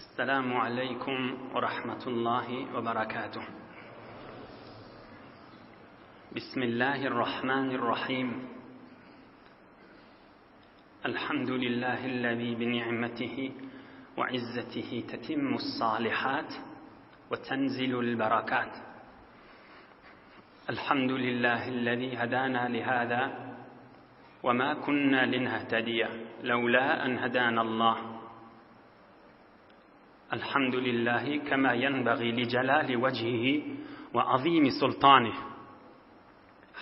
السلام عليكم ورحمة الله وبركاته بسم الله الرحمن الرحيم الحمد لله الذي بنعمته وعزته تتم الصالحات وتنزل البركات الحمد لله الذي هدانا لهذا وما كنا لنهتدي لولا أن هدانا الله الحمد لله كما ينبغي لجلال وجهه وعظيم سلطانه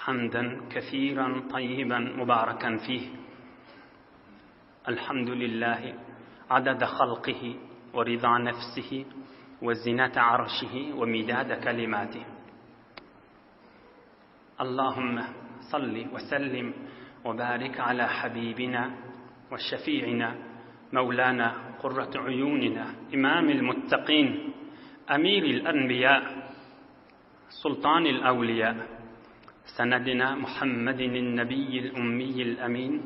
حمدا كثيرا طيبا مباركا فيه الحمد لله عدد خلقه ورضا نفسه وزنة عرشه ومداد كلماته اللهم صل وسلم وبارك على حبيبنا وشفيعنا مولانا قرة عيوننا إمام المتقين أمير الأنبياء سلطان الأولياء سندنا محمد النبي الأمي الأمين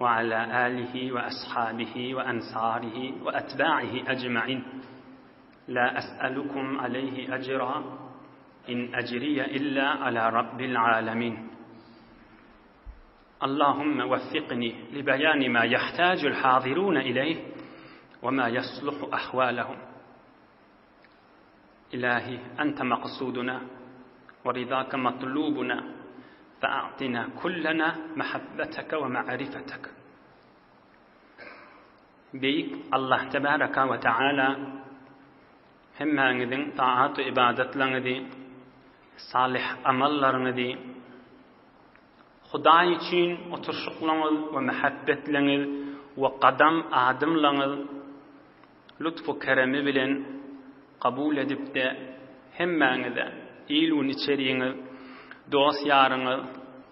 وعلى آله وأصحابه وأنصاره وأتباعه أجمعين لا أسألكم عليه أجرا إن أجري إلا على رب العالمين اللهم وفقني لبيان ما يحتاج الحاضرون إليه وما يصلح أحوالهم إلهي أنت مقصودنا ورضاك مطلوبنا فأعطنا كلنا محبتك ومعرفتك Beýik Allah tebaraka we taala hemmäňiziň taat we ybadatlaryňyzy, salyh amallaryňyzy, Hudaý üçin oturyşyklaryňyz we mähebbetleňiz we gadam adymlaryňyz lutfu keremi bilen kabul edipde hemmäňize il-gün içeriňiz, dost-ýaryňyz,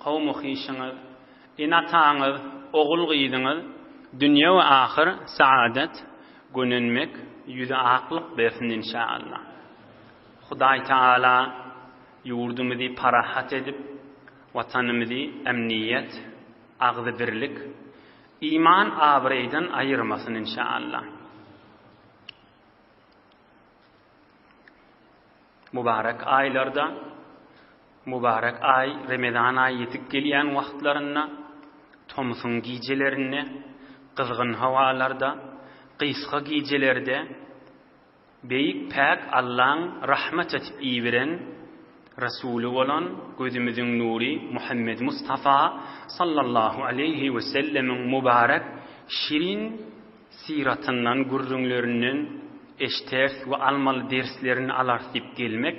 kowmy-hyşyňyz, Ene-ataňyz, ogul-gyzyňyz dünýe we ahyr saadat, gönenmek, ýüzi aklyk bersin inşaallah. Hudaý Taala ýurdumyzy parahat edip, watanymyzy emniýet, agzybirlik, iman abraýdan aýyrmasyn inşaallah. Mübarek aýlarda, mübarek aý Remezan aýy ýetip gelýän wagtlarynda, tomsuň gijelerinde, gyzgyn howalarda, gysga gijelerde Beýik Päk Allaň rahmat etip iberen Resuly bolan gözümiziň nury Muhammed Mustafa sallallahu aleýhi we sellemiň mübarek şirin Syratyndan, gürrüňlerinden eşderis we almaly derslerini alarys diýip gelmek,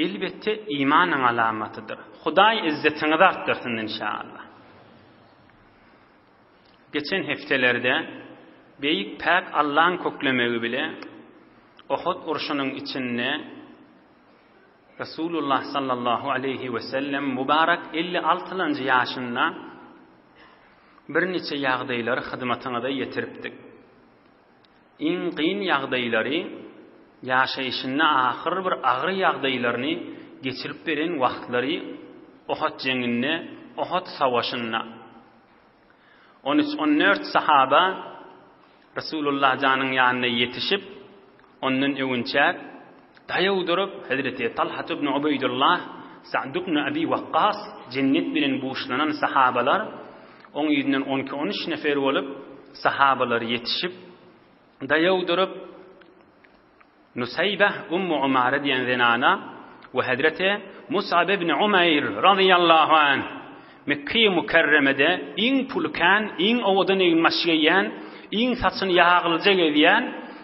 elbetde, imanyň alamatydyr. Hudaý yzzetiňizi artdyrsyn, inşallah. Geçen hepdelerde Beýik Päk Allaň köklemegi bile Ohud urşunyň içinde Resulullah sallallahu aleýhi we sellem mübarek 56-lanjy ýaşynda Birniçe ýagdaýlary hyzmatyňyza ýetiripdik. Iň kyn ýagdaýlary, ýaşaýşynda ahyr bir agyr ýagdaýlaryny geçirip beren wagtlary Ohot jeňinde, Ohot sawaşynda. On üç, on dört sahaba Resulullah janyň ýanyna ýetişip, ondan öwünçäk, daýaw durup, hezreti Talhat ibn Ubeýdullah, Sa'd ibn Abi Wakkas jennet bilen buşlanan sahabalar, oň yzyndan on iki, on üç nefer bolup, sahabalar ýetişip, daýaw durup, Nusaýbeh Ummu Umara diýen zenana we hezreti Mus'ab ibn Umeýr razyýallahu anh Mekge-i Mükerremede iň puly kän, iň owadan egin-baş geýýän, iň saçyny ýaglyja gezýän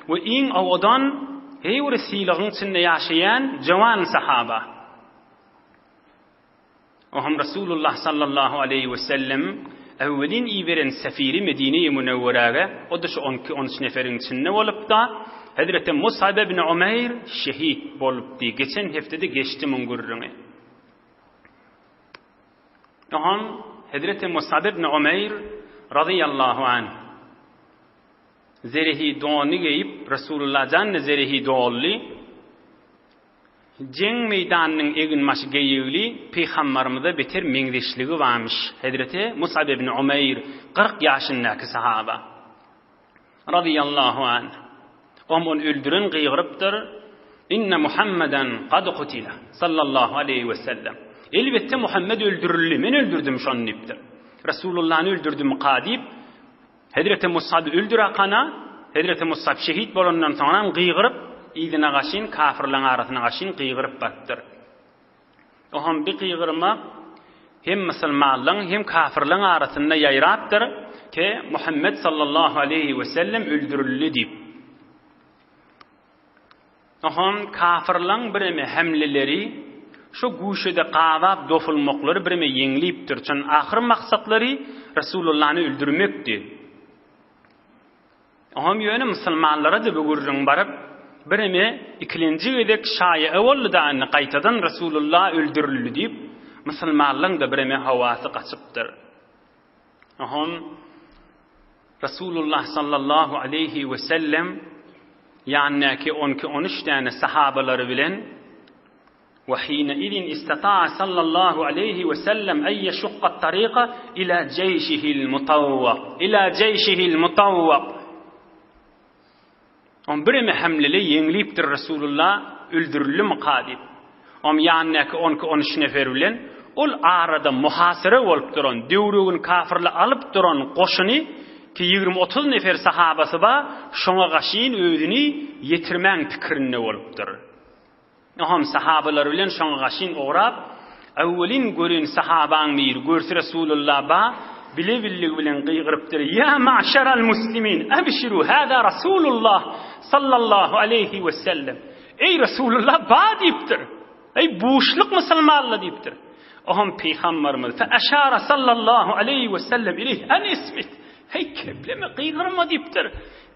we iň owadan heý bir sylagyň içinde ýaşaýan jowan sahaba. Oňam Resulullah sallallahu aleýhi we sellem äwwelin iberen sefiri Medine-i Münewweräge, o-da şu on iki, on üç neferiň içinde bolupda, hezreti Mus'ab ibn Umeýr şehit bolupdy. Geçen hepdede geçdi muň gürrüňi. Oňam hezreti Mus'ab ibn Umeýr razyýallahu anh zerehi dony geýip, Resulullah jan-da zerehi dolly, Jeň meýdanynyň eginbaşy geýigli pygambarymyza beter meňzeşligi barmyş. Hezreti Mus'ab ibn Umeýr 40 ýaşyndaky sahaba. Razyýallahu anh. Om ony öldüren gygyrypdyr, Inne Muhammeden kad kutila, sallallahu aleýhi we sellem. Elbetde Muhammed öldürildi, men öldürdim şony diýipdir. Resulullany öldürdimka diýip, Hezreti Musab öldürakana, Hezreti Musab şehit bolandan soňram gygyryp, yzyna gaşyn, kafirleň arasyna gaşyn gygyryp barypdyr. Oňam bi gygyrma hem musulmanlaň, hem kafirleň arasynda ýaýrapdyr, ke Muhammet sallallahu aleýhi we sellem öldürildi diýip. Oňam kafirleň bireme hemleleri şo guşede gabap dofulmaklary bireme ýeňlipdir. Çün ahyr maksatlary Resulullany öldürmekdi. Oňam ýöne musulmanlara-da bu gürrüň baryp, bireme ikilenji gezek şaýa boldy-da indi gaýtadan Resulullah öldürildi diýip, musulmanlaryň-da bireme howasy gaçypdyr. Oňam Resulullah sallallahu aleýhi we sellem ýanyndaky on iki-on üç däne sahabalary bilen Ve hineizin istata'a sallallahu aleýhi we sellem en yeşukka tariqa ila jeýşihil mutawwak ila jeýşihil mutawwak On bireme hemlele ýeňlipdir Resulullah öldürildi-mika diýip. Om ýanyndaky on iki, on üç nefer bilen ol arada muhasere bolup duran, döwregini kafirler alyp duran goşuny ki 20-30 nefer sahabasy bar, şoňa gaşyn özüni ýetirmäň pikirinde bolupdyr. Oňam sahabalary bilen şoňa gaşyn ugrap, öwwelin gören sahabaň biri görse Resulullah ba, bile billigi bilen gygyrypdyr, Ýa ma'şeral muslimin, ebşiru, hâzâ Rasulullah sallallahu aleýhi we sellem. Eý Resulullah ba diýipdir. Eý buşluk musulmanlar diýipdir. Oňam pygamberimiz fe eşara sallallahu aleýhi we sellem ileýh en ismit. Heý kepleme, gygyrma diýipdir.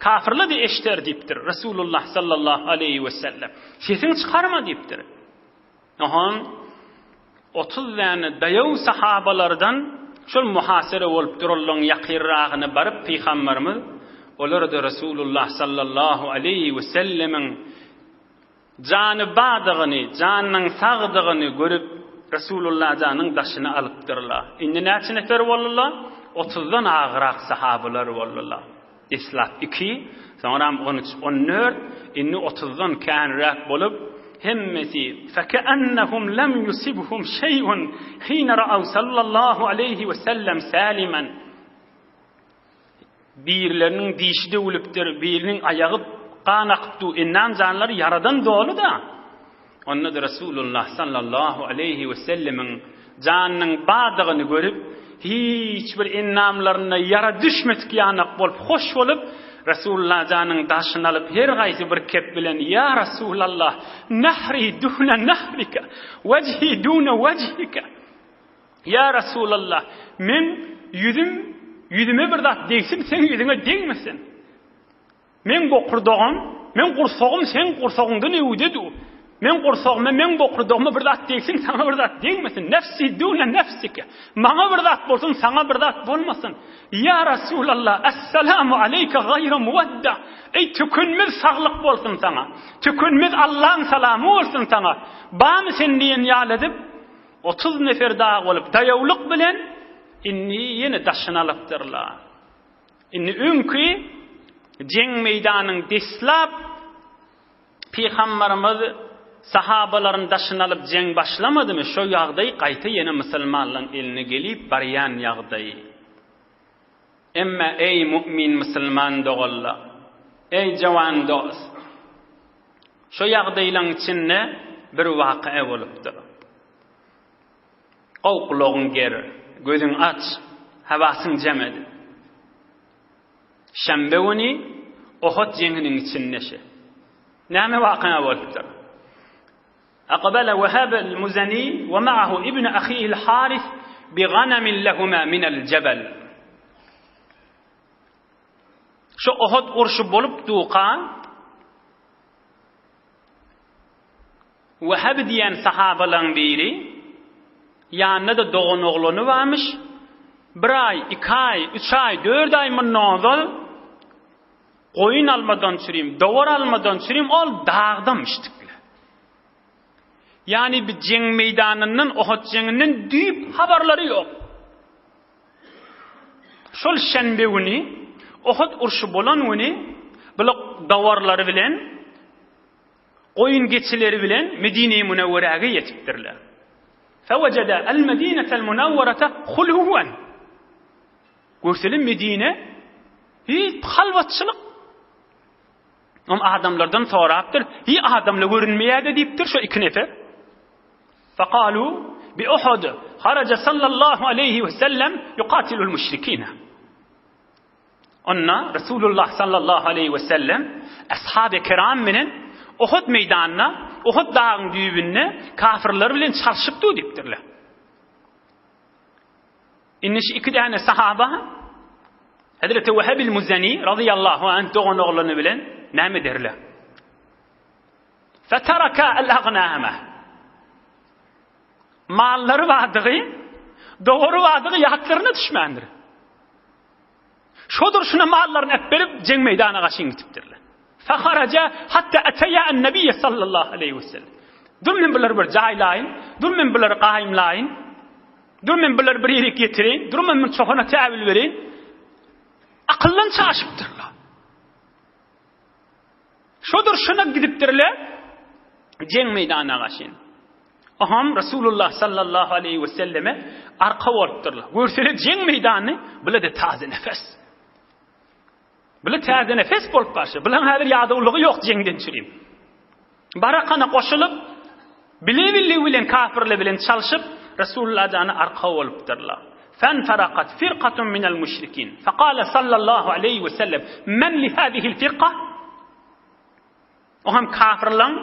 Kafirler-de eşder diýipdir Resulullah sallallahu aleýhi we sellem. Sesiňi çykarma diýipdir. Oňam 30 däne daýaw sahabalardan şol muhasere bolup duranlaryň ýakynragyna baryp pygamberimiz olara-da Resulullah sallallahu aleýhi we sellemiň Jany bardygyny, janynyň sagdygyny görüp, Resulullah janyň daşyny alypdyrlar. Indi näçe nefer boldular? Otuzdan agrak sahabalar boldular. Deslap iki, soňram on üç, on dört, indi otuzdan känräk bolup, hemmesi, Fekeennehum lem yusibhum şeý'un hine ra'aw sallallahu aleýhi we sellem salimen. Birleriniň dişi döwülipdir, biriniň aýagy gan akyp dur, endam janlary ýaradan doly-da. Onda-da Resulullah sallallahu aleýhi we sellemiň janynyň bardygyny görüp, hiç bir endamlarynda ýara düşmedik ýanak bolup, hoş bolup, Resulullah janyň daşyny alyp, her haýsy bir kep bilen, Ýa Resulallah, nahri duna nahrika, wejhi duna wejhika. Ýa Resulallah, meň ýüzüm, ýüzüme bir zat degsin, seň ýüzüňe degmesin. Meň bokurdagym, meň gursagym seň gursagyňdan öwde dur. Meň gursagyma, meň bokurdagyma bir zat degsin, saňa bir zat degmesin. Nefsi dune nefsike. Maňa bir zat bolsun, saňa bir zat bolmasyn. Ýa Resulallah, essalamu aleýke gaýra muwadda. Eý, tükenmez saglyk bolsun saňa. Tükenmez Allaň salamy bolsun saňa. Barmy sen diýen ýaly edip, 30 nefer dagy bolup, daýawlyk bilen indi ýene daşyny alypdyrlar. Indi öňki jeň meýdanyň deslap Pygamberimiz sahabalaryny daşyna alyp jeň başlamadymy, şo ýagdaý gaýta ýene musulmanlaryň eline gelip barýan ýagdaýy. Emma eý mu'min musulman doganlar, eý jawan dost, Şo ýagdaýlaň içinde bir waky'a bolupdyr. Gowy gulagyň ger, gözüň aç, hawasyň jem edip. Şenbe güni Ohud jeňiniň içinde şe. Näme waky'a bolupdyr? Aqbala Wahab al-Muzani we ma'ahu ibn ahihi al-Haris bi ganamin lahuma min al-jabal. Şu Ohud urşy bolup duka Weheb diýen sahabalaryň biri, ýanynda-da doganoglany barmyş, bir aý, iki aý, üç aý, dört aý mundan ozal goýun almadan çürim, dowar almadan çürim ol dagdamyşdyklar. Ýagny bir jeň meýdanyndan, Ohud jeňinden düýp habarlary ýok. Şol şenbe güni, Ohud urşy bolan güni. Bular dawarlary bilen, goýun geçileri bilen Medine-i Münewweräge ýetipdirler. Fewejede el-Medinetel Münewwerete hulhuwen. Görsele Medine hiç halwatçylyk. Om adamlardan sorapdyr, hi adamlar görünmeýär-de diýipdir şo iki nefer. Fekalu bi Uhud haraja sallallahu aleyhi we sellem yukatilul müşrikine. Onda Resulullah sallallahu aleýhi we sellem ashaby kiram bilen Uhud meýdanynda, Uhud dagyň düýbünde kafirler bilen çalşypdy diýipdirler. Indi şu iki däne sahaba Hazreti Weheb Muzani radıyallahu anh dogan oglany bilen näme ederler? Fetaraka el-agnama. Mallary bardygy, dogry bardygy ýatlaryna düşmändir. Şo durşuna mallaryny äpberip, jeň meýdana gaçyn gitipdirler. Faharaja hatta ateýa an-nabiyye sallallahu aleýhi we sellem. Dur men bulary bir jaýlaýyn, dur men bulary gaýymlaýyn, dur men bulary bir ýerik ýetireýin, dur men bir çohana täwil bereýin. Akyldan çaşypdyrlar. Şo durşuna gidipdirler, jeň meýdana gaçyn. Oham Resulullah sallallahu aleýhi we selleme arka bolupdyrlar. Görseler jeň meýdany, bile-de taze nefes. Bile täze nefes bolup başy. Bilen häzir ýadawlygy ýok jeňden çürim. Barakana goşulyp, bile-billigi bilen kafirler bilen çalşyp, Resulullah jana arka bolupdyrlar. Fenfarakat firkatun minel müşrikin. Fekale sallallahu aleýhi we sellem, men li hâzihil firka? O hem kafirlaň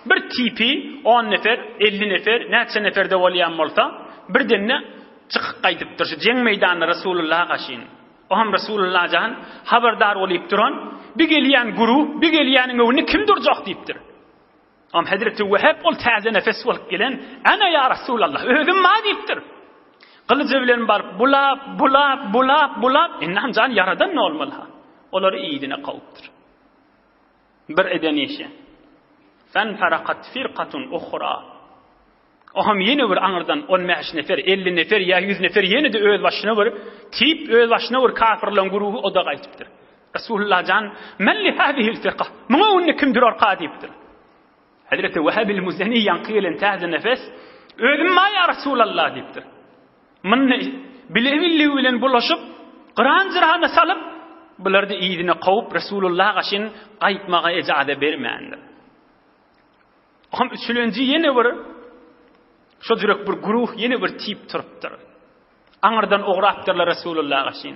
bir tipi on nefer, 50 nefer, näçe neferde bolýan bolsa, birdende çykyp gaýdypdyr şu jeň meýdanyna Resulullaha gaşyn. O hem Resulullah jan habardar bolup duran, bir gelýän güruh, bir gelýäniň öňünde kim durjak diýipdir. Am Hezreti Weheb ol täze nefes bolup gelen, Ana ýa Resulallah, özüm ma diýipdir. Gylyjy bilen baryp bulap, bulap, bulap, bulap, indi hem jan ýaradan ne bolmaly ha? Olary yzyna kowupdyr. Bir eden işi. Fenfarakat firkatun uhra. O hem ýene bir aňyrdan 15 nefer, 50 nefer ýa 100 nefer ýene-de öz başyna bir tip, öz başyna bir kafirleň guruhy o da gaýtypdyr. Resulullah jan, men li hadihil firka. Muňa öňünde kim durarka diýipdir. Hazreti Weheb Muzeni ýaňky gelen täze nefes, özüm ma ýa Resulallah diýipdir. Muny bile-billigi bilen bulaşyp, gyran-jyrana salyp, bular-da yzyna kowup, Resulullah gaşyn gaýtmaga ejaza bermändir. Oňam üçülenji ýene bir şo jürek bir güruh, ýene bir tip turupdyr. Aňyrdan ugrapdyrlar Resulullah gaşyn.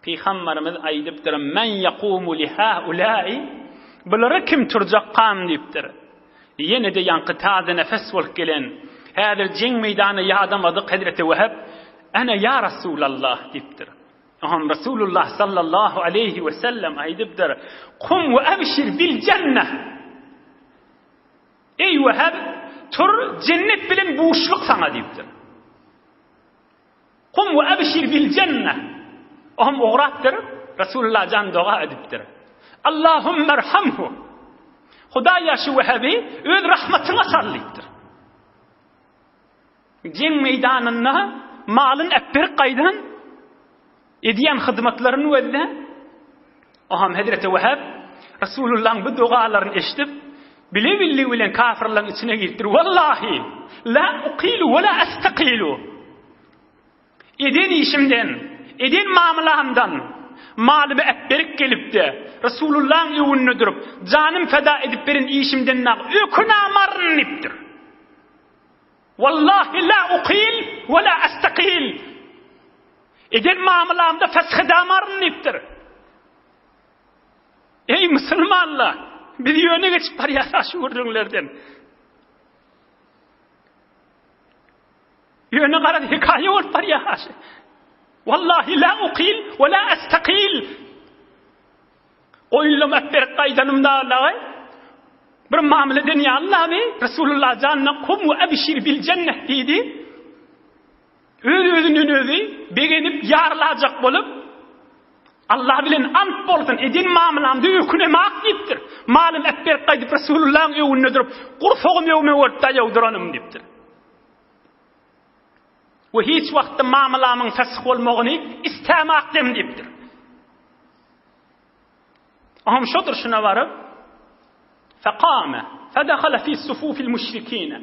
Pygambarymyz aýdypdyr, Men yakumu li haulai? Bulara kim turjakkam diýipdir. Ýene-de ýaňky taze nefes bolup gelen, häzir jeň meýdany ýadamadyk Hezreti Weheb, Ene ýa Rasulallah diýipdir. Oňam Resulullah sallallahu aleýhi we sellem aýdypdyr, Kum we ebşir bil jenneh. Eý Weheb, tur, jennet bilen buşluk saňa diýipdir. Kum we ebşir bil jenne. O hem ugrapdyr, Resulullah jan doga edipdir. Allahumma erhamhu. Hudaýa şu Wehebi öz rahmatyňa sal diýipdir. Jeň meýdanynda malyn äpberip gaýdan edýän hyzmatlaryny gözle. O hem Hezreti Weheb Resulullah'ın bu dogalaryny eşidip, bile billigi bilen kafirlerin içine giripdir. Wallahi la uqilu we la astaqilu. Eden işimden, eden mamlamdan malymy äpberip gelip-de, Resulullah'ın öňünde durup, janym feda edip beren işimden nag ökünamaryn diýipdir. Wallahi la uqil we la astaqil. Eden mamlamda fesh edamaryn diýipdir. Eý musulmanlar, biz ýöne geçip barýas şu gürrüňlerden. Ýöne garaz hekaýa bolup barýar. Wallahi la uqil we la astaqil. Goýunlam äpberip gaýdanymda Allahy bir mamla eden ýaly Resulullah janyna kum we ebşir bil jenneh diýdi. Öz-özünden özi begenip ýarylajak bolup, Allah bilen ant bolsun, eden mamlamda ökünemak diýipdir. Malym äpberip gaýdyp Resulullahyň öňünde durup, gursagym öwme bolup daýaw duranym diýipdir. We hiç wagtda mamlamyň fesh bolmagyny istämakdym diýipdir. Oňam şo durşuna baryp, Fekame, fedehale fi sufufil müşrikine,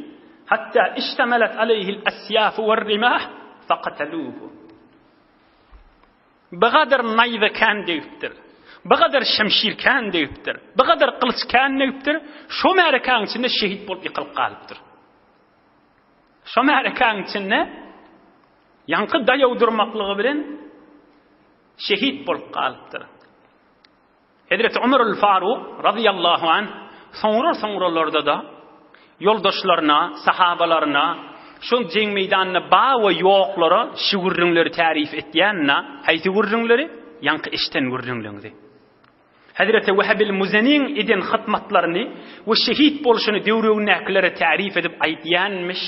hatta iştemelet aleyhil esýafu werrimah, fekateluhu. Bigadyr naýza kän degipdir. Bigadyr şemşir kän degipdir. Bigadyr gylyç kän degipdir. Şo märekäň içinde şehit bolup ýykylyp galypdyr. Şo märekäň içinde ýaňky daýaw durmaklygy bilen şehit bolup galypdyr. Hezreti Ömerül Faruk razyýallahu anh soňra-soňralarda-da ýoldaşlaryna, sahabalaryna, şol jeň meýdanynda bar we ýoklara şu gürrüňleri tärif etýänine, haýsy gürrüňleri? Ýaňky eşden gürrüňleňizi. Hezreti Wehebil Muzeniň eden hyzmatlaryny we şehit bolşuny döwregindäkilere tärif edip aýdýanmyş.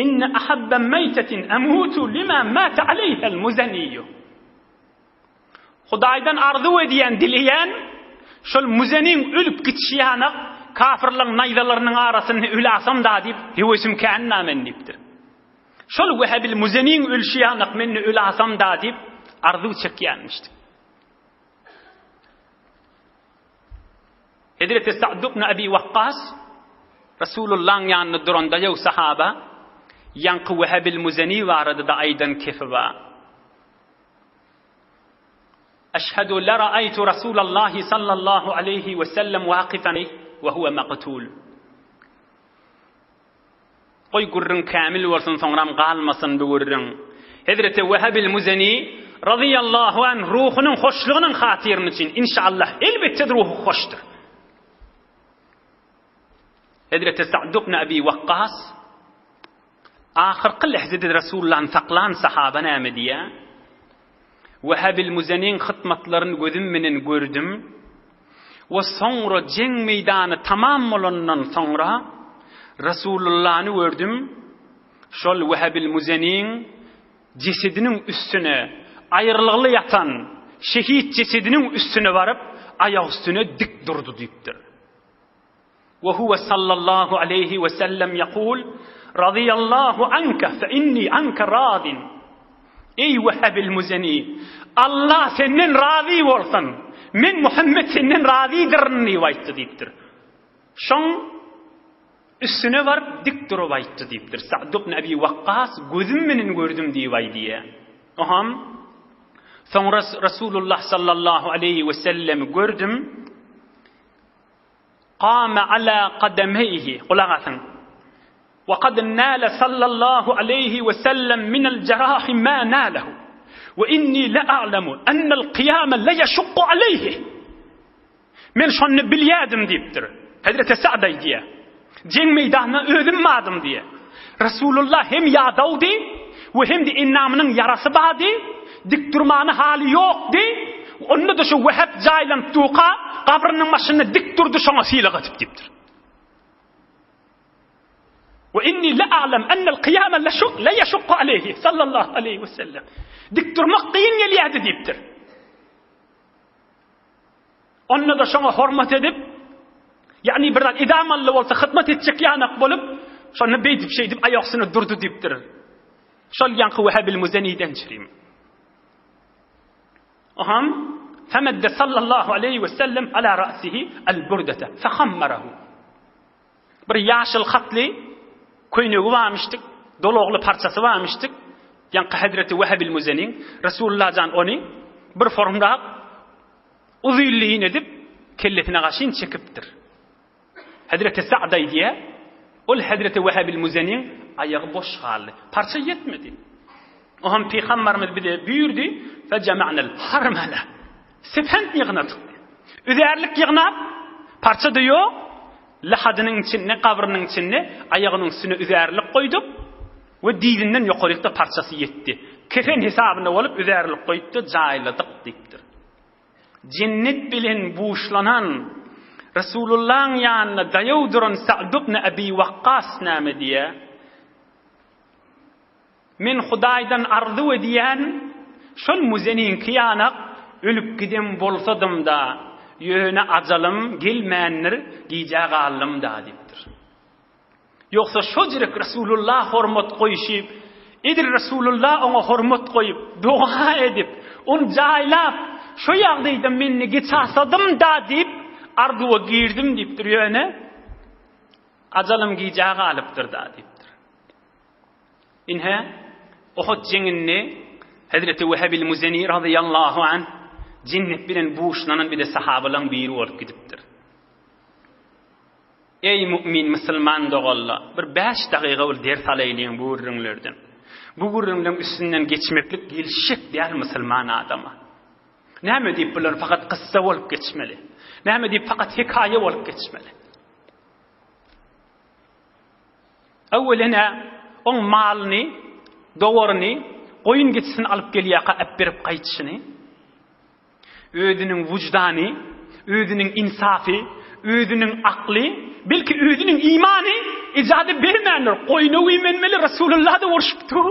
Inne ahabba meýtetin emutu lima mate aleýhel Muzeniýu. Hudaýdan arzuw edýän, dileýän, şol Muzeniň ölüp gidişi ýanak, kafyrlaryň naýzalarynyň arasynda ölasam-da diýip, höwesim kän-dä men diýipdir. Şol Wehebil Muzeniň ölşi ýanak men-de ölasam-da diýip, arzuw çekýänmişdik. Hezreti Sa'd ibn Abi Wakkas Resulullahyň ýanynda duranda ýow sahaba ýaňky Wehebil Muzeni barada-da aýdan kefi bar. Eşhedü le ra'aýtu Rasulallahi sallallahu aleýhi we sellem wakyfan we huwe maktul. Goý gürrüň kämil bolsun soňram galmasyn bu gürrüň. Hezreti Wehebil Muzeni razyýallahu anh ruhunyň hoşlugynyň hatyryny üçin inşallah elbetde ruhy hoşdur. Hezreti Sa'd ibn Abi Wakkas Ahyrky lehzede Resulullany saklan sahaba näme diýýär? Wehebil Muzeniň hytmatlaryny gözüm menen gördüm we soňra jeň meýdany tamam bolandan soňra Resulullany gördüm, şol Wehebil Muzeniň jesediniň üstüne aýrylygly ýatan şehit jesediniň üstüne baryp aýak üstüne dik durdy diýipdir. We huwe sallallahu aleýhi we sellem ýekul, Razyýallahu anke fe inni anke razin. Eý Wehebil Muzeni, Allah senden razy bolsun, men Muhammet senden razydyryn diýip aýtdy diýipdir. Şoň üstüne baryp dik durup aýtdy diýipdir. Sa'd ibn Abi Wakkas gözüm menen gördüm diýip aýdýar. Oham soňra Rasulullah sallallahu aleýhi we sellemi gördüm. Kame ala kademeyhi, gulak asyň. Wa kad nale sallallahu aleýhi we sellem minel jerahi ma nalehu. Wa inni la a'lemu ennel kyýame le ýeşukku aleýhi. Men şony bilýärdim diýipdir. Hezreti Sa'd aýdýar. Jeň meýdanyna özüm bardym diýýär. Resulullah hem ýadawdy we hem-de endamynyň ýarasy bardy, dik durmana haly ýokdy. Onda-da şu Wehep jaýlanyp durka, gabrynyň başynda dik durdy, şoňa sylag edip diýipdir. We inni la a'lam ennel kyýame la şuk la ýeşukku aleýhi sallallahu aleýhi we sellem. Dik durmak kyn gelýärdi diýipdir. Onda-da şoňa hormat edip, ýagny bir zat edamally bolsa hyzmat etjek ýanak bolup, şonda beýdip şeýdip aýak üstüne durdy diýipdir. Şol ýaňky Wehebil Muzeniden çirim. Oham femedde sallallahu aleýhi we sellem ala ra'sihi al-burdete fehammarahu. Bir ýaşyl hatly köýnegi barmyşdyk, dolagly parçasy barmyşdyk. Ýaňky Hezreti Wehebil Muzeniň Resulullah jan ony bir formrak uzynlygyny edip kellesine gaşyn çekipdir. Hezreti Sa'd aýdýar, ol Hezreti Wehebil Muzeniň aýagy boş galdy. Parça ýetmedi. Oňam pygambarymyz bize buýurdy, Fejema'nel harmala. Sepent ýygnadyk. Üzärlik ýygnap, parça-da ýok, lahadynyň içinde, gabrynyň içinde aýagynyň üstüne üzärlik goýduk we dizinden ýokarykda parçasy ýetdi. Kefen hesabyna bolup üzärlik goýup-da jaýladyk diýipdir. Jennet bilen buşlanan Resulullahyň ýanynda daýaw duran Sa'd ibn Abi Wakkas näme diýýär? Men Hudaýdan arzuw edýän, şol Muzeniňki ýanak ölüp giden bolsadym-da, ýöne ajalym gelmändir, gijä galdym-da diýipdir. Ýogsa şojrek Resulullah hormat goýşy, edil Resulullah oňa hormat goýup, doga edip, ony jaýlap, Şo ýagdaýda men-de geçasadym-da diýip, arzuwa girdim diýipdir. Ýöne ajalym gijä galypdyr-da diýipdir. Ine, Uhud jeňinde Hezreti Wehebil Muzeni razyýallahu anh jennet bilen buşlanan bir-de sahabalaryň biri bolup gidipdir. Eý mu'min musulman doganlar, bir bäş dagyga bir ders alaýlyň bu gürrüňlerden. Bu gürrüňleň üstünden geçmeklik gelişjek däl musulman adama. Näme diýip bular fakat kyssa bolup geçmeli? Näme diýip fakat hekaýa bolup geçmeli? Öwwelen-ä oň malyny, dowaryny, goýun-geçisini alyp gelýärkä äpberip gaýdyşyny, özüniň wyždany, özüniň ynsapy, özüniň akly, belki özüniň imany ijaza bermändir, goýuna güýmenmeli, Resulullah-da urşupdy.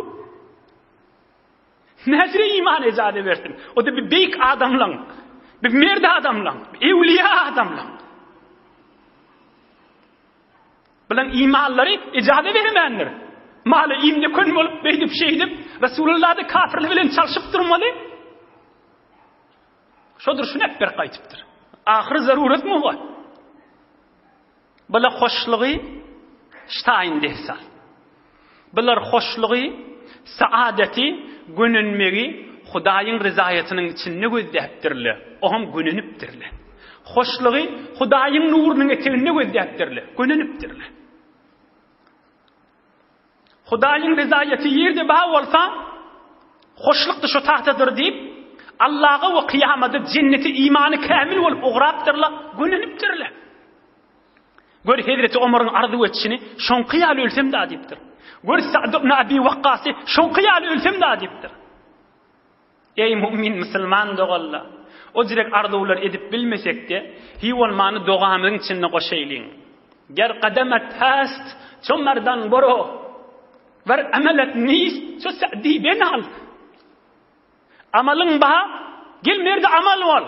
Nähili iman ijaza bersin? O-da bir beýik adamlaň, bir merd adamlaň, bir ewliýa adamlaň. Bilen imanlary ijaza bermändir. Maly iým döken bolup beýdip şeýdip Resulullah-da kafirler bilen çalşyp durmaly. Şodur şuny äpberip gaýdypdyr. Ahyry zarurat muňa. Bular hoşlugy ştaýyn dehsal. Bular hoşlugy, saadeti, gönenmegi Hudaýyň ryzaýatynyň içinde gözläpdirler. Oňam gönenipdirler. Hoşlugy Hudaýyň nurunyň eteginde gözläpdirler, gönenipdirler. Hudaýyň ryzaýaty ýerde bar bolsa, hoşluk-da şo tagtadyr diýip, Allaha we kyýamada jennete imany kämil bolup ugrapdyrlar, gönenipdirler. Gör Hezreti Omaryň arzuw etişini, şoňky ýaly ölsem da diýipdir. Gör Sa'd ibn Abi Wakkasy, şoňky ýaly ölsem da diýipdir. Eý mu'min musulman doganlar, o jirek arzuwlar edip bilmesek-de, hiý bolmany dogamyzyň içinde goşaýlyň. Ger gadamat hast, ço merdan boro, wer amelet nist, ço Sa'di benal. Amalyň bar, gel merdi amal bol.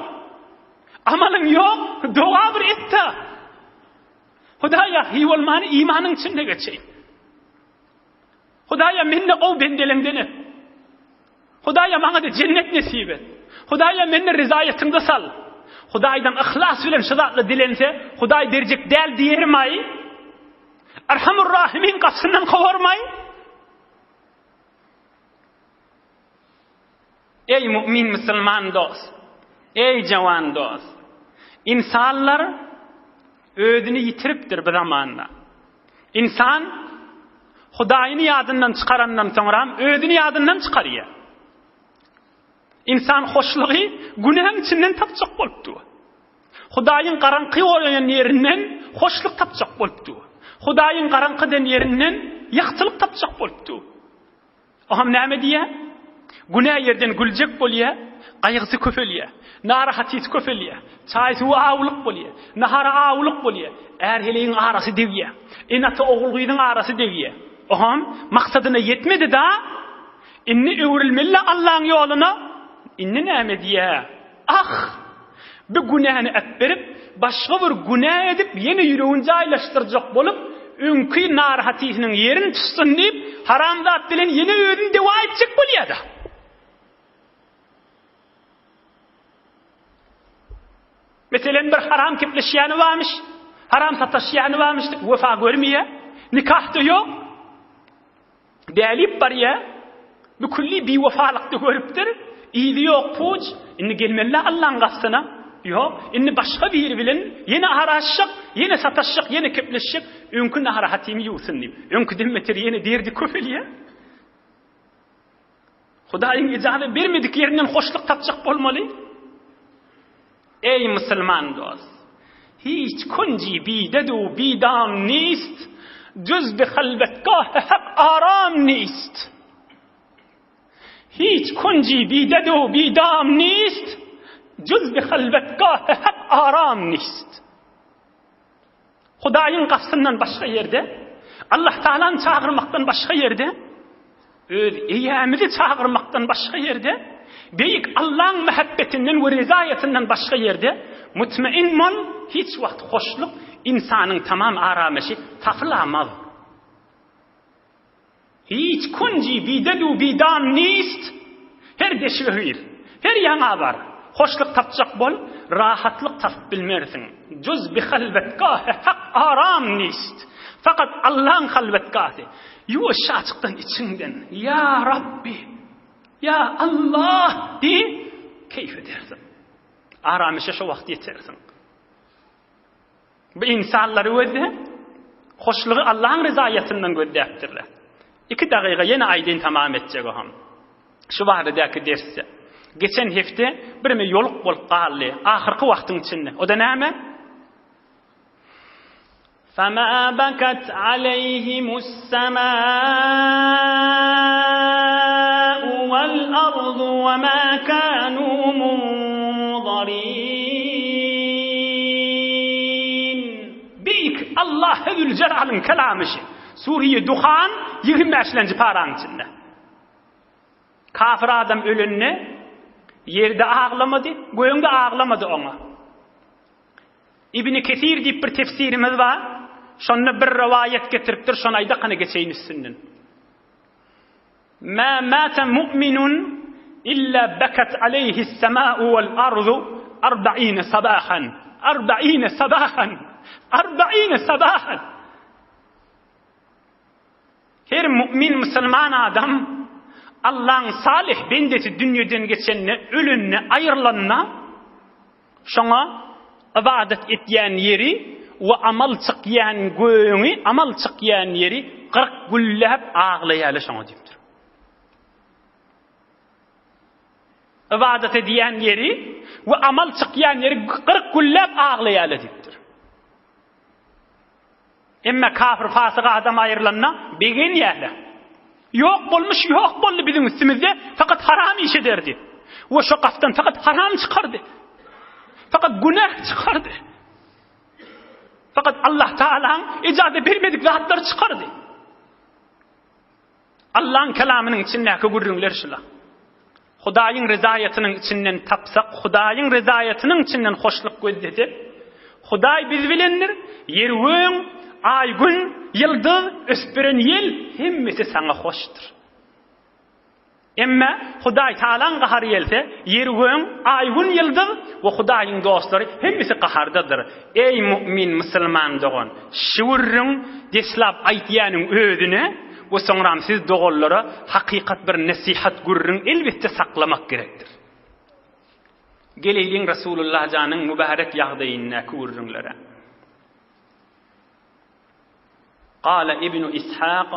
Amalyň ýok, doga bir et-de. Hudaýa, hiý bolmany imanyň içinde geçeýin. Hudaýa, meni-de gowy bendeleňden et. Hudaýa, maňa-da jennet nesip et. Hudaýa, meni rizaýatyňda sal. Hudaýdan yhlas bilen şu zatlar dilense, Hudaý berjek däl diýermaý? Erhamur Rahimin gapysyndan kowarmaý? Eý mu'min musulman dost! Eý jawan dost! Ynsanlar özüni ýitiripdir bu zamanda. Ynsan Hudaýyny ýadyndan çykarandan soňram özüni ýadyndan çykarýar. Ynsan hoşlugy günäň içinden tapjak bolup dur. Hudaýyň garaňky bolan ýerinden hoşluk tapjak bolup dur. Hudaýyň garaňky den ýerinden ýagtylyk tapjak bolup dur. Oňam näme diýýär? Günä ýerden güljek bolýar, gaýgysy köpelýär, narahatysy köpelýär, çaý-suwy awulyk bolýar, nahary awulyk bolýar, är-heleýiň arasy degýär, ene-ata ogul-gyzyň arasy degýär. Oňam maksadyna ýetmedi-da, indi öwrülmeli-le Allaň ýoluna, indi näme diýýär? Ah! Bu günäni äpberip, başga bir günä edip, ýene ýüregini jaýlaşdyrjak bolup, öňki narahatysynyň ýerini tutsun diýip, haram zat bilen ýene özüni dewa etjek bolýar-da. Meselem, bir haram kepleşýäni barmyş, haram sataşýany barmyş, wefa görmeýär, nikah-da ýok. Dälip barýa, bu külli biwefalykda görüpdir, yzy ýok puç, indi gelmeli-dä Allaň gapysyna, ýok, indi başga biri bilen ýene ara açjak, ýene sataşjak, ýene kepleşjek, öňki narahatymy ýuwsun diýip, öňküden beter ýene derdi köpelýär. Hudaýyň ijaza bermedik ýerinden hoşluk tapjak bolmaly. Eý musulman dost! Hiç kunji bidedu bidam nist, Juz bi halwetgahy hak aram nist. Hiç kunji bidedu bidam nist, Juz bi halwetgahy hak aram nist. Hudaýyň gapysyndan başga ýerde, Allah Taalany çagyrmakdan başga ýerde, öz Eýämizi çagyrmakdan başga ýerde, beýik Allaň mähebbetinden we rezaýatyndan başga ýerde mutmain bol, hiç wagt hoşluk, ynsanyň tamam arameşi tapylamaz. Hiç kunji bidedu bidam nist, Her deşige gir, her ýaňa bar. Hoşluk tapjak bol, rahatlyk tapyp bilmersiň. Juz bi halwetgahi hak aram nist. Fakat Allaň halwetgahy. Ýuwaş açykdan içiňden, Ýa Rabbi, Ýa Allah diý, keýf edersiň. Aramyşa şo wagt ýetersiň. Bu ynsanlary gözle, hoşlugy Allahyň ryzaýatyndan gözläpdirler. Iki dagyga ýene aýdyn tamam etjek oham. Şu baradäki dersde. Geçen hepde birime ýoluk bolup galdy, ahyrky wagtyň içinde. O-da näme? Fema bakat aleyhimus semâ'u vel ardu ve mâ kânû munzarîn. Beýik Allah Zülcelalyň kelamy şi. Sure-i Duhan 25-lenji paraň içinde. Kafir adam ölende ýerde aglamady, göňde aglamady oňa. Ibni Kesir diýip bir tefsirimiz bar. Şonda bir rowaýat getiripdir, şony aýdak hany geçeýin üstünden. Mä mata mu'minun illa bakat aleyhi s-sema'u wal ardu arba'ine sabahan. Arba'ine sabahan. Arba'ine sabahan. Her mu'min musulman adam Allaň salyh bendesi dünýeden geçende, ölende, aýrylanda Şoňa ybadat etýän ýeri we amal çykýan göňi, amal çykýan ýeri 40 günläp aglaýarlar şoňa diýipdir. Ybadat edýän ýeri we amal çykýan ýeri 40 günläp aglaýarlar diýipdir. Emme kafir fasyk adam aýrylanda begenýärler. Ýok bolmuş ýok boldy biziň üstümizde fakat haram iş ederdi. We şo gapdan fakat haram çykardy. Fakat günah çykardy. Fakat Allah Taalaň ijaza bermedik zatlary çykardy. Allaň kelamynyň içindäki gürrüňler şula. Hudaýyň rezaýatynyň içinden tapsak, Hudaýyň rezaýatynyň içinden hoşluk gözlesek, Hudaý biz bilendir, ýer göň, aý gün, ýyldyz, ösüp beren ýel, hemmesi saňa hoşdur. Emme Hudaý Tagalaň gahary gelse, ýer göň, aý gün, ýyldyz we Hudaýyň dostlary hemmesi gahardadyr. Eý mu'min musulman dogan, şu gürrüň deslap aýtýanyň özüne we soňram siz doganlara hakykat bir nesihat gürrüň elbetde saklamak gerekdir. Geleýliň Rasulullah janyň mübärek ýagdaýyndaky gürrüňlere. Gala Ibnu Ishak,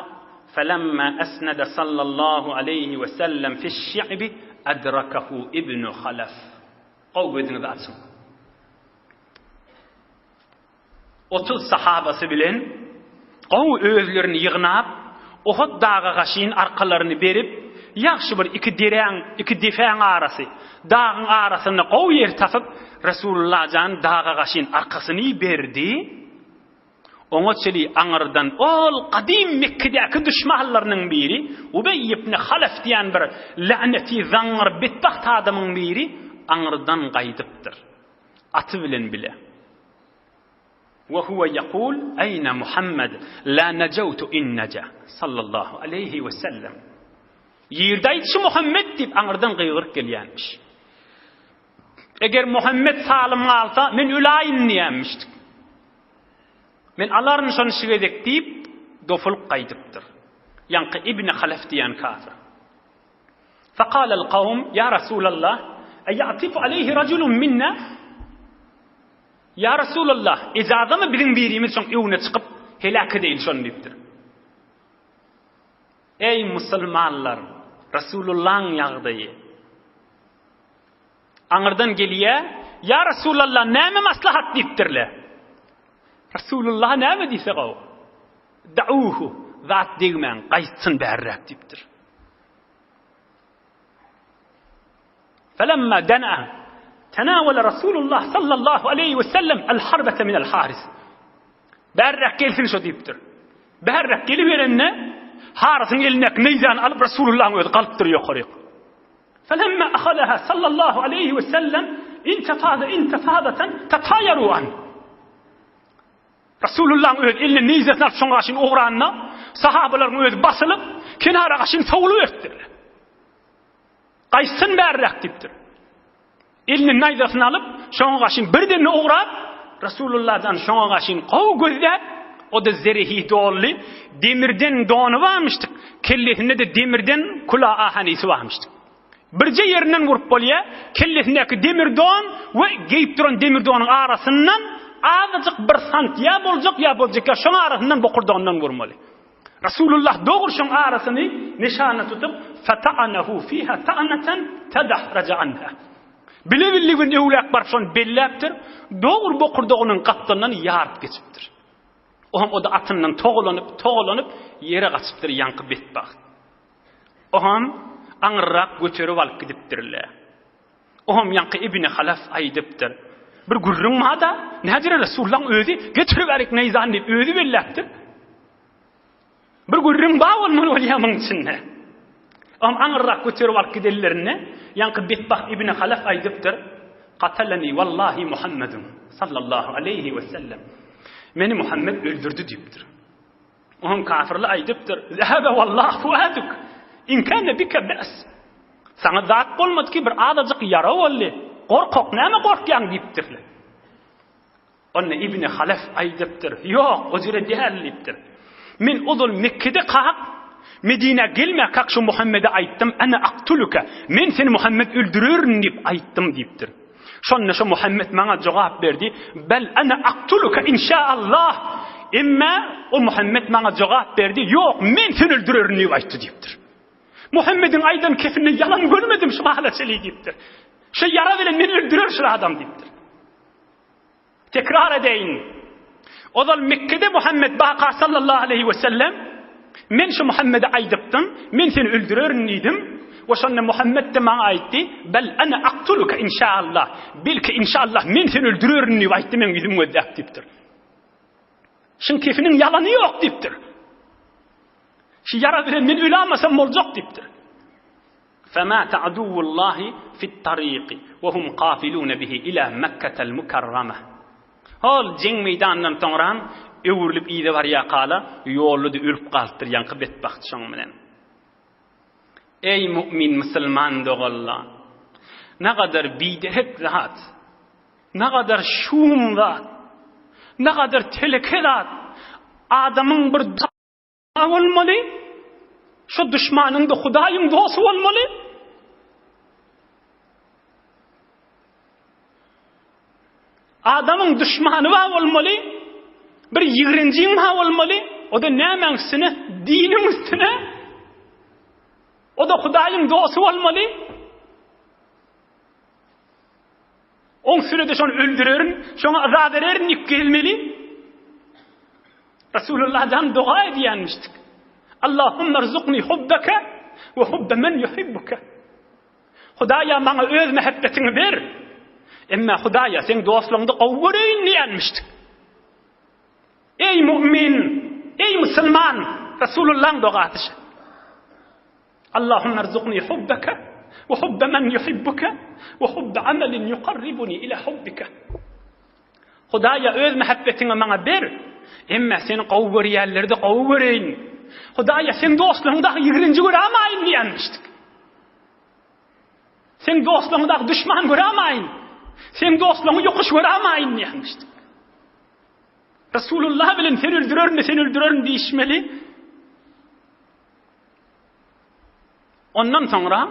Felemma esnede sallallahu aleýhi we sellem fiş-şi'bi adrakahu Ibnu Halaf. Gowy gözüňizi açyň. 30 sahabasy bilen gowy özlerini ýygnap, Uhud daga gaşyn arkalaryny berip, ýagşy bir iki deräň, iki depäň arasy, dagyň arasynda gowy ýer tapyp, Resulullah jan daga gaşyn arkasyny berdi. Oňa çeli aňyrdan ol gadym Mekgedäki duşmanlarynyň biri Ubeý ibn Halef diýen bir läneti zaňňar betbagt adamyň biri aňyrdan gaýdypdyr. Aty bilen bile. Ve huve yekul eyne Muhammed la nejewtu in neja sallallahu aleyhi ve sellem. Ýerde aýtşy Muhammed diýip aňyrdan gygyryp gelýänmiş. Eger Muhammet salym galsa, men öläýin diýenmişdik. Men alaryn şony şu gezek diýip, dofulyp gaýdypdyr. Ýaňky Ibn Halef diýen kafir. Faqalal kawm, ýa Rasulallah, eýatifu aleýhi rajulun minna? Ýa Rasulallah, ejazamy biziň birimiz şoň öňüne çykyp, heläk edeýin şony diýipdir. Eý musulmanlar, Rasulullahyň ýagdaýy. Aňyrdan gelýä, Ýa Resulallah, näme maslahat diýipdirler. Resulullah näme diýse gowy. Da'uhu, zat degmäň, gaýtsyn bärräk diýipdir. Felemma dana tenawala Resulullah sallallahu aleyhi ve sellem el harbete minel haris. Bärräk gelsin şo diýipdir. Bärräk geliberende Harisyň elindäki neýzäni alyp Resulullahyň özi galypdyr ýokaryk. Felemma ahadaha sallallahu aleýhi we sellem intefada intefadatan tataýaru an. Resulullahyň özi eline neýzesini alyp şoň gaşyny ogranda, sahabalaryň özi basylyp, kenara gaşyny sowulyp beripdirler. Gaýtsyn bärräk diýipdir. Eline naýzasyny alyp, şoňa gaşyn birden ugrap, Resulullahdan şoňa gaşyn gowy gözläp, o-da zerehi doldy, demirden dony barmyşdyk, kellesinde-de demirden kula ahanisi barmyşdyk. Birje ýerinden urup bolýar, kellesindäki demir don we geýip duran demir donuň arasyndan azajyk bir sant ýa boljak, ýa boljak ýa şoň arasyndan bokurdagyndan urmaly. Resulullah dogry şoň arasyny nyşana tutup, Fata'anahu fiha ta'natan tadahraja anha. Bile-billigin öwläp baryp şony belläpdir, dogry bokurdagynyň gapdalyndan ýaryp geçipdir. Oňam o-da atyndan togalanyp, togalanyp ýere gaçypdyr ýaňky betbagt. Oňam aňyrrak göterip alyp gidipdirler. Oňam ýaňky Ibni Halaf aýdypdyr. Bir gürrüň bar-da, nädire Resullaň özi getiribärik neýzany diýip özi belläpdir. Bir gürrüň bar bolmaly bolýar muň içinde. Oňam aňyrrak göterip alyp gidenlerinde ýaňky betbagt Ibni Halaf aýdypdyr. Katalani wallahi Muhammedun sallallahu aleýhi we sellem. Meni Muhammed öldürdi diýipdir. Oňam kafirler aýdypdyr, Zehebe wallah fuaduk, in kâne bike be's. Saňa zat bolmady ki, bir azajyk ýara boldy. Gorkak, näme gorkýaň diýipdirler. Onda Ibni Halef aýdypdyr, Ýok, o jüre däl diýipdir. Men ozal Mekgede kak, Medinä gelmäkäk şu Muhammede aýtdym, Ene aktuluke, men seni Muhammed öldürerin diýip aýtdym diýipdir. Şonda şo Muhammet maňa jogap berdi, Bel ene aktuluke inşaallah. Emme o Muhammet maňa jogap berdi, Ýok, men seni öldürerin diýip aýtdy diýipdir. Muhammediň aýdan kepinde ýalan görmedim şu mahala çenli diýipdir. Şu ýara bilen meni öldürer şu adam diýipdir. Tekrar edeýin. Ozal Mekgede Muhammet baka sallallahu aleýhi we sellem men şu Muhammede aýdypdym, men seni öldürerin diýdim. We şonda Muhammet de maňa aýtdy, Bel ene aktuluke inşaallah. Belki inşaallah men seni öldürerin diýip aýtdy, meň ýüzüm gözläp diýipdir. Şuň kefiniň ýalany ýok diýipdir. Şu ýara bilen men ölämasam boljak diýipdir. Femâte aduwwullâhi fit-tarîki we hum kafilûne bihi ilâ Mekketel Mükerreme. Hol jeň meýdanyndan soňram öwrülip yza barýarkala ýolda-da ölüp galypdyr ýaňky betbagt şoň bilen. Eý mu'min musulman doganlar! Nagadar biderek zat, nagadar şum zat, nagadar teleke zat adamyň bir bolmaly, şu duşmanyň-da Hudaýyň dosty bolmaly. Adamyň duşmany bar bolmaly, bir ýigrenjiň bar bolmaly, o-da nämäň üstüne? Diniň üstüne. O-da Hudaýyň dosty bolmaly. Oň üstüne-de şony öldürerin, şoňa yza bererin diýip gelmeli. Resulullah jan doga edýänmişdik. Allahumma rzuqni hubbeke we hubbe men yuhibbuke. Hudaýa maňa öz mähebbetiňi ber. Emma Hudaýa seň dostlugyňda gowy göreýin diýenmişdik. Eý mu'min, eý musulman, Resulullahyň dogasy şu. Allahumma rzuqni hubbeke we hubbe men yuhibbuke we hubbe amelin yuqarribuni ila hubbike. Hudaýa öz mähebbetiňi maňa ber. Emma seni gowy görýänleri-de gowy göreýin. Hudaýa seň dostlugyňy dagy ýigrenji görämaýyn diýenmişdik. Seň dostlugyňy dagy duşman görämaýyn. Seň dostlugyňy ýokuş görämaýyn diýenmişdik. Resulullah bilen seni öldürerin, seni öldürerin diýişmeli. Ondan soňra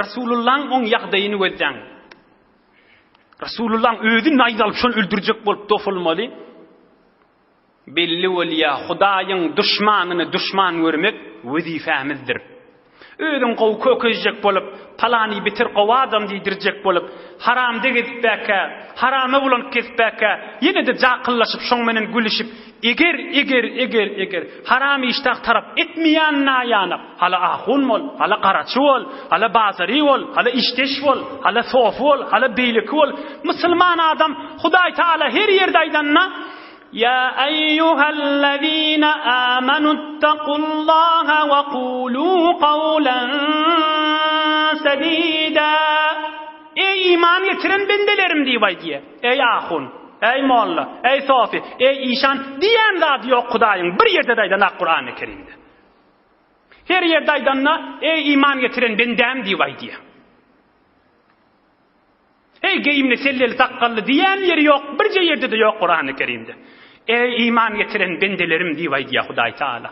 Resulullahyň oň ýagdaýyny gözläň. Resulullahyň özi naýza alyp şony öldürjek bolup dofulmaly. Belli bolýar, Hudaýyň duşmanyny duşman görmek wezipemizdir. Özüň gowy kökezjek bolup, palany bitir gowy adam diýdirjek bolup, haramda gezipbäkä, harama bulanyp gezipbäkä, ýene-de jakyllaşyp şoň menen gülüşip, eger, eger, eger, eger, haram işdäh tarap etmeýän naýanak, hala ahun bol, hala garaçy bol, hala bazary bol, hala işdeş bol, hala sofy bol, hala beýleki bol, musulman adam Hudaý Taala her ýerde aýdanda, Ýa eýýuhellezine âmenuttakullâhe ve kulû kavlen sedîdâ. Eý iman getiren bendelerim diýip aýdýar. Eý ahun, eý molla, eý sofy, eý işan diýen zady ýok Hudaýyň bir ýerde-de aýdanak Kurany Kerimde. Her ýerde aýdanda eý iman getiren bendäm diýip aýdýar. Eý geýimli, selleli, sakgally diýen ýeri ýok, birje ýerde-de ýok Kurany Kerimde. Eý iman getiren bendelerim diýip aýdýar Hudaý Taala.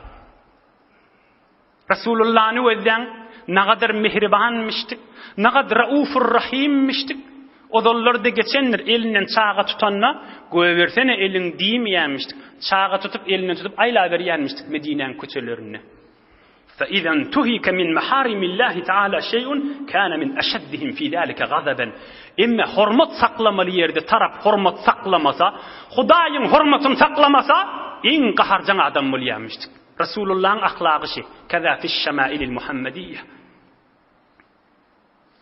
Resulullany gözläň, nagadar mehribanmyşdyk, nagad Raufur Rahimmişdik. Ozallarda geçendir, elinden çaga tutanda, Goýbersene eliň diýmeýänmişdik. Çaga tutup, elinden tutup aýlaberýänmişdik Medinäň köçelerinde. Fe-iza intuhika min maharimillahi taala şeý'un kana min eşeddihim fi zalika gazaben. Emme hormat saklamaly ýerde tarap hormat saklamasa, Hudaýyň hormatyny saklamasa, iň gaharjaň adam bolýarmyşdyk. Resulullahyň ahlagy şi, Keza fiş-şemailil Muhammediýe.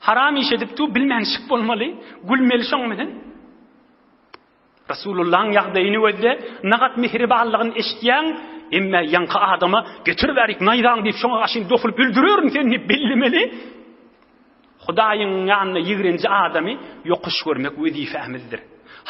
Haram iş edip dur, bilmänşik bolmaly, gülmeli şoň bilen. Resulullahyň ýagdaýyny gözle, nagat mihribanlygyny eşitýäň, emme ýaňky adama getir bärik naýzaňy diýip şoňa gaşyn dokulyp öldürerin seni diýip bellemeli. Hudaýyň ýanynda ýigrenji adamy ýokuş görmek wezipemizdir.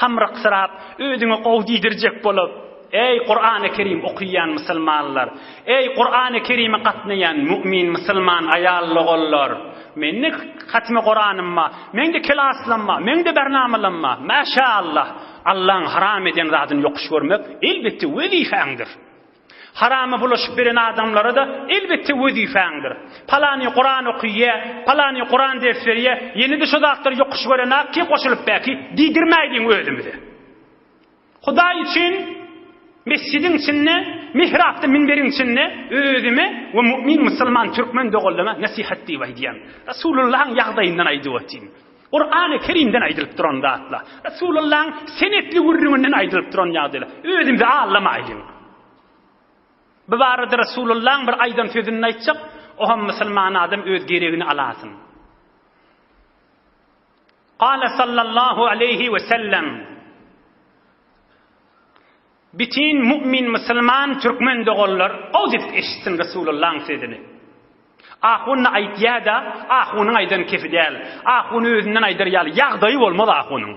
Hamryksyrap, özüňe gowy diýdirjek bolup, Eý, Kurany Kerim okaýan musulmanlar! Eý, Kurany Kerime gatnaýan mu'min musulman aýal-ogullar! Mende hatmy Kuranym bar, meňde kelaslam bar, meňde bernamalam bar. Maşa-Allah! Allaň haram eden zadyny ýokuş görmek, elbetde, wezipäňdir. Harama bulaşyp beren adamlara-da, elbetde, wezipäňdir. Palany Kuran okyýa, palany Kuran ders berýä, ýene-de şo zatlary ýokuş görenak ki, goşulyp bäki diýdirmäýliň özümize. Hudaý üçin mesjidiň içinde, mihrapda, minberiň içinde özüme we mu'min musulman türkmen doganlaryma nesihat diýip aýdýan. Resulullahyň ýagdaýyndan aýdyp otyryn. Kurany Kerimden aýdylyp duran zatlar. Resulullahyň senetli gürrüňinden aýdylyp duran ýagdaýlar. Özümizi aldamaýlyň. Bu barada Resulullahyň bir aýdan sözüni aýtjak, o hem musulman adam öz geregini alasyn. Kale sallallahu aleýhi we sellem, Bütin mu'min musulman türkmen doganlar gowy edip eşitsin Resulullahyň sözüni. Ahun-da aýtýa-da, ahunyň aýdan kefi däl. Ahun özünden aýdar ýaly ýagdaýy bolmaz ahunyň.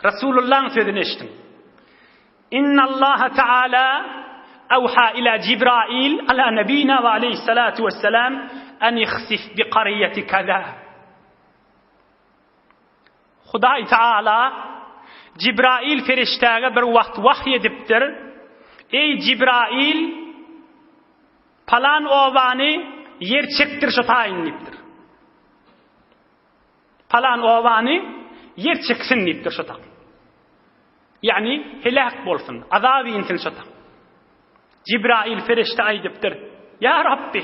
Resulullahyň sözüni eşidiň. Innallaha taala awha ila Jibrail ala nabina we aleyhissalatu vesselam en ihsif bi qaryati kaza. Hudaý Taala Jibrail perişdäge bir wagt wahy edipdir. Eý Jibrail, palan obany ýer çekdir şu taýyn diýipdir. Palan obany ýer çeksin diýipdir şo tak. Ýagny heläk bolsun, azap insin şo tak. Jibrail perişde aýdypdyr, Ýa Rabbi,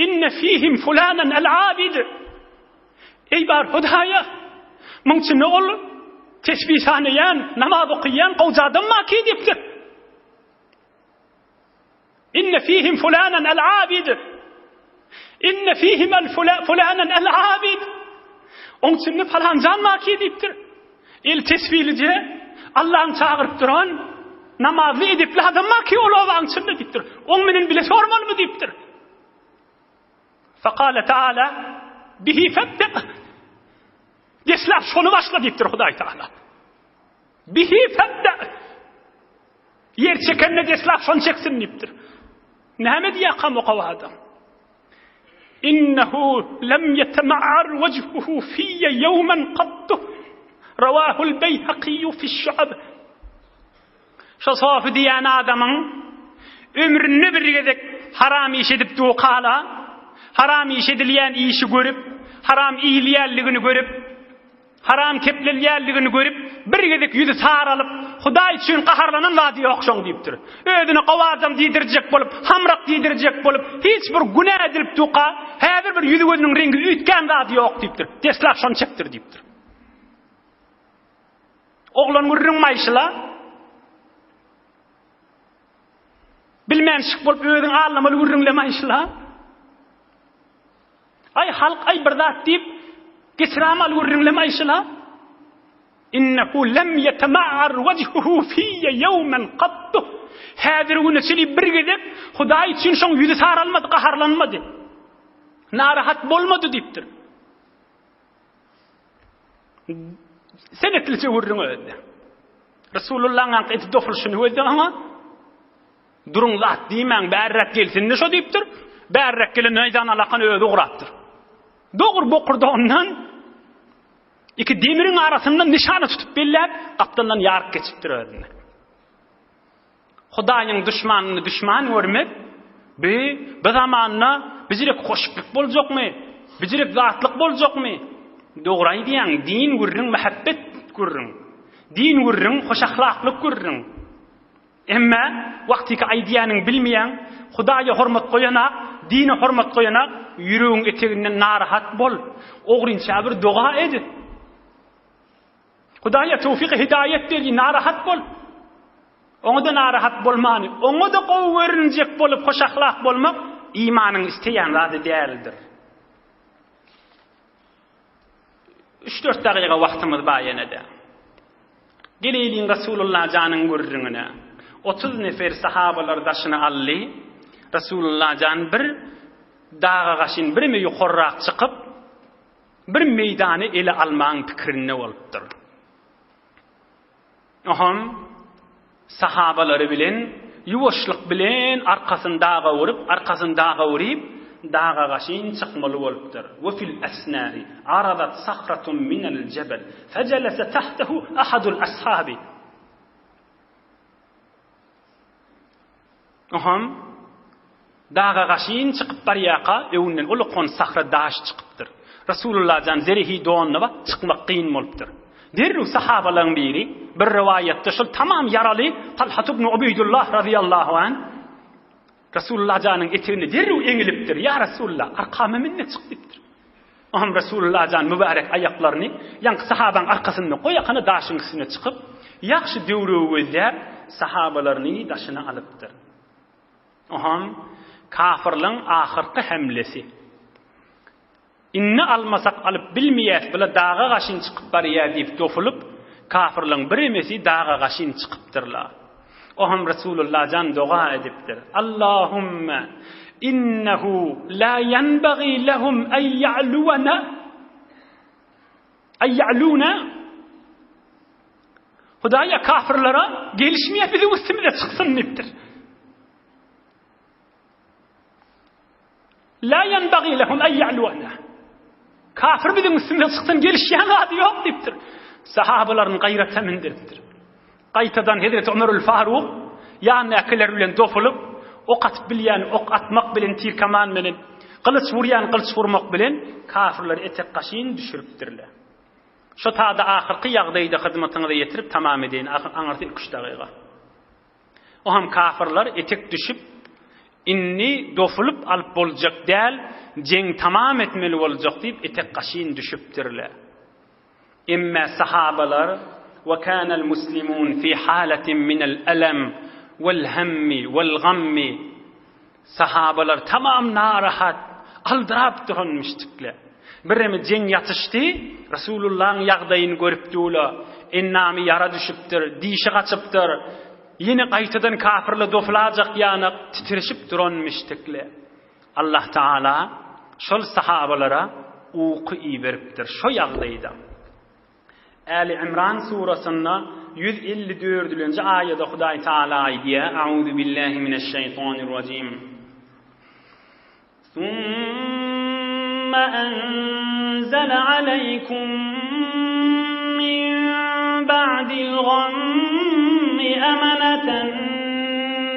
inne fihim fulanan el-abid. Eý bar Hudaýa, muň içinde ol tesbih sanaýan, namaz okaýan gowja adam bar ki diýipdir. Inne fihim fulanan el-abid. Inne fihim el fulanan el-abid. Oň içinde falan jan bar ki diýipdir. El tesbilije Allah'ın çagyryp duran namazly edepli adam bar ki ol obaň içinde diýipdir. Oň menen bile sormalymy diýipdir. Fekale Teala bihi febde. Deslap şony başla diýipdir Hudaý Teala. Bihi febde. Ýer çekende deslap şony çeksin diýipdir. Näme diýýär o gowy adam? Innehu lem yetema'ar wejhuhu fiyye yawman qattu. Rawahul Beýhakiyyu fiş-Şu'ab. Şo sofy diýen adamyň ömründe bir gezek haram iş edip dukala, haram iş edilýän işi görüp, haram iýilýänligini görüp, Haram keplelýänligini görüp, bir gezek ýüzi saralyp, Hudaý üçin gaharlanan zady ýok şoň diýipdir. Özüne gowy adam diýdirjek bolup, hamrak diýdirjek bolup, hiç bir günä edilip duka, häzir bir ýüzi-gözüniň reňgi üýtgän zady ýok diýipdir. Deslap şony çekdir diýipdir. Oglan gürrüň maýşyla. Bilmänşik bolup özüň aldamaly gürrüňle maýşyla. Aý halk aý bir zat diýip geçiramaly gürrüňlem aýşyla. Innehu lem yetema'ar wejhuhu fiyye yawmen qattu. Häzir güne çenli bir gezek Hudaý üçin şoň ýüzi saralmady, gaharlanmady. Narahat bolmady diýipdir. Senetlije gürrüň özde. Resulullahyň aňk edip dofulşyny gözde aňa. Duruň zat diýmäň, bärräk gelsin-de şo diýipdir. Bärräk gelen naýzany alakan özi ugrapdyr. Dogry bokurdagyndan. Iki demiriň arasyndan nyşana tutup belläp, gapdaldan ýaryp geçipdir özüni. Hudaýyň duşmanyny duşman görmek, bi, bi zamanda bijirek hoşluk boljakmy? Bijirek zatlyk boljakmy? Dogry aýdýaň, din gürrüň mähebbet gürrüň. Din gürrüň hoşahlaklyk gürrüň. Emme wagtyky aýdýanyň bilmeýäň, Hudaýa hormat goýanak, dine hormat goýanak, ýüregiň eteginden narahat bol. Ogrynça bir doga ed. Hudaýa towfyk hidaýat ber, narahat bol. Oňa-da narahat bolmany, oňa-da gowy görünjek bolup hoşahlak bolmak imanyň isleýän zady däldir. Üç-dört dagyga wagtymyz bar ýene-de. Geleýliň Rasulullah janyň gürrüňine. 30 nefer sahabalar daşyna aldy. Rasulullah jan bir daga gaşyn bireme ýokarrak çykyp, bir meýdany ele almagyň pikirinde bolupdyr. Oňam sahabalary bilen ýuwaşlyk bilen arkasyny daga urup, arkasyny daga uryp, daga gaşyn çykmaly bolupdyr. We fil esnai aradat sahratun minel jebel, fejelese tahtehu ahadul ashabi. Oňam daga gaşyn çykyp barýarka, öňünden uly-kon sahra daş çykypdyr. Resulullah jan zerehi donuna bak, çykmak kyn bolupdyr. Derrew sahabalaryň biri, bir rowaýatda şol tamam ýaraly Talhat ibn Ubeýdullah razyýallahu anh Resulullah janyň etegine derrew eňilipdir. Ýa Resulullah, arkama mün-de çyk diýipdir. Oňam Resulullah jan mübärek aýaklaryny ýaňky sahabaň arkasynda goýakana daşyň üstüne çykyp, ýagşy döwregi gözläp, sahabalaryny daşyna alypdyr. Oňam kafyrlaň ahyrky hemlesi. Indi almasak alyp bilmeýäs, bula daga gaşyn çykyp barýar diýip dofulyp, kafyrlaň biremesi daga gaşyn çykypdyrlar. Oňam Resulullah jan doga edipdir. Allahümme innehu la ýenbagi lehum en ýa'luwana en ýa'luna Hudaýa kafirlere gelişmeýär biziň üstümize çyksyn diýipdir. La ýenbagi lehum en ýa'luwana. Kafir biziň üstümize çyksyn gelişýän zady ýok diýipdir. Sahabalaryny gaýrata mindiripdir. Gaýtadan Hezreti Ömerül Faruk ýanyndakylar bilen dofulyp, ok atyp bilýän ok atmak bilen tirkaman bilen, gylyç urýan gylyç urmak bilen kafirleri etek gaşyn düşüripdirler. Şo tada ahyrky ýagdaýda hyzmatyňyza ýetirip tamam edeýin, aňyrsy iki-üç dagyga. O hem kafirler etek düşüp, indi dofulyp alyp boljak däl, jeň tamam etmeli boljak diýip etek gaşyn düşüpdirler. Emme sahabalar we kanal muslimun fi halatin minel elem wel hemmi wel gammi Sahabalar tamam narahat, aldyrap duran müşdikler. Biremi jeň ýatyşdy, Resulullahyň ýagdaýyny görüp dula, endamy ýara düşüpdir, dişi gaçypdyr. Ýene gaýtadan kafirler doflajak ýanak titreşip duran müşdikler. Allah Taala şol sahabalara uky iberipdir şo ýagdaýda. Äli Imran surasynda 154-nji aýada Hudaý Taala aýdýar, Auzu billahi mineşşeýtanirrajim. Summa enzele aleýkum min ba'dil gammi amanatan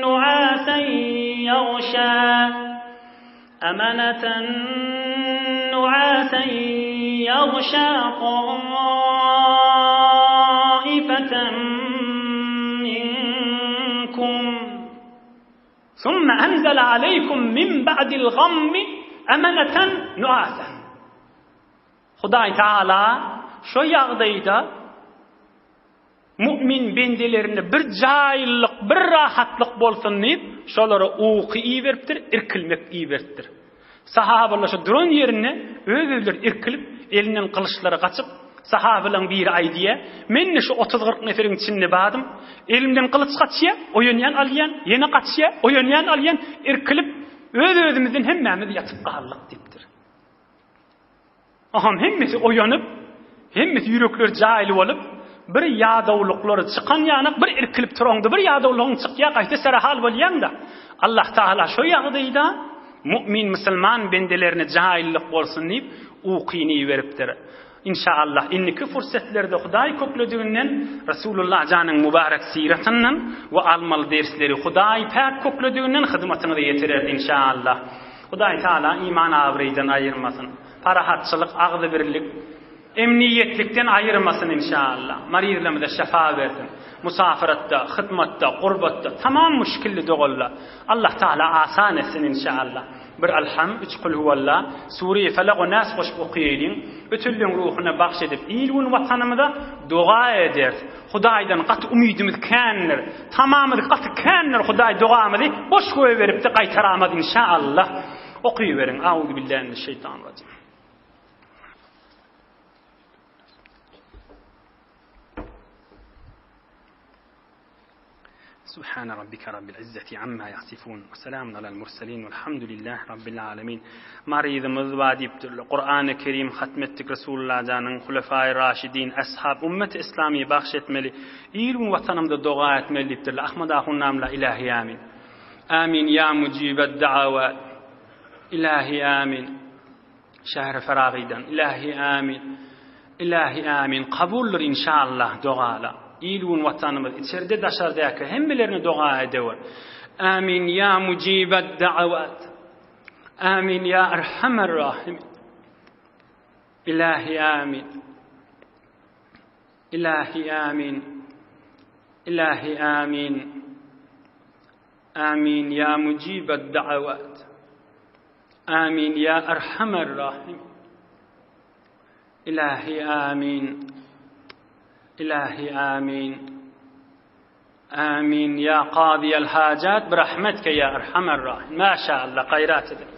nuasan ýagşa amanatan nuasan ýagşa taifatan minkum Summa enzele aleýkum min ba'dil gammi emeneten nuasen. Hudaý Taala şo ýagdaýda mu'min bendelerine bir jaýlyk, bir rahatlyk bolsun diýip, şolara uky iberipdir, irkilmek iberipdir. Sahabalar şo duran ýerinde öz-özleri irkilip, elinden gylyçlary gaçyp, sahabalaryň biri aýdýar, Men-de şu otuz-kyrk neferiň içinde bardym. Elimden gylyç gaçýar, oýanýan alýan, ýene gaçýar, oýanýan alýan, irkilip, öz-özümizden hemmämiz ýatyp galdyk diýipdir. Aham hemmesi oýanyp, hemmesi ýürekleri jaýly bolup, bir ýadawlyklary çykan ýanak, bir irkilip turaňda bir ýadawlygyň çykýar, gaýta serahal bolýaň-da. Allah Taala şo ýagdaýda mu'min musulman bendelerine jaýlylyk bolsun diýip, ukyny iberipdir. Inşaallah indiki fursetlerde Hudaý köklediginden Resulullah janyň mübarek syratyndan we almaly dersleri Hudaý päk köklediginden hyzmatyňyza ýetireris inşaallah. Hudaý Taala iman abraýdan aýyrmasyn. Parahatçylyk, agzybirlik, emniýetlikden aýyrmasyn inşaallah. Marizlerimize şefa bersin. Musafiratda, hyzmatda, gurbatda tamam muşkilli doganlar Allah Taala asan etsin inşaallah. Bir Alham, üç Kulhuwalla, Sure-i Felak we Nas goşup okaýalyň. Ötülliň ruhuna bagş edip il-gün Watanymyza doga ederis. Hudaýdan gaty umydymyz kändir. Tamamyz gaty kändir Hudaý dogamyzy boş goýberipdi gaýtaramaz inşaallah. Okyberiň. Auzubillahi mineşşeýtanirrajim. Subhane rabbike rabbil izzeti amma yasifun we selamun alal murselin welhamdülillahi rabbil alemin. Maryzymyz bar diýipdirler. Kurany Kerim hatm etdik Resulullah janyň Hulefai Raşidin, Ashab, Ümmeti Islamiýe bagş etmeli. Il gün watanymyza doga etmeli diýipdirler. Ahmad ahun namla ilahi amin. Amin ya mujibed da'awat. Ilahi amin. Şähri Faragydan Ilahi amin. Ilahi amin. Kabuldyr inşallah dogala. Il gün watanymyz içerde daşardaki hemmelerine doga edewer. Amin ya mujibed da'awat. Amin ya erhamer rahimin. Ilahi amin. Ilahi amin. Ilahi amin. Amin ya mujibed da'awat. Amin ya erhamer rahim. Ilahi amin. Ilahi amin. Amin ya qadiyel hacat bi rahmetke ya erhamer rahim. Maşallah gaýrat ediň.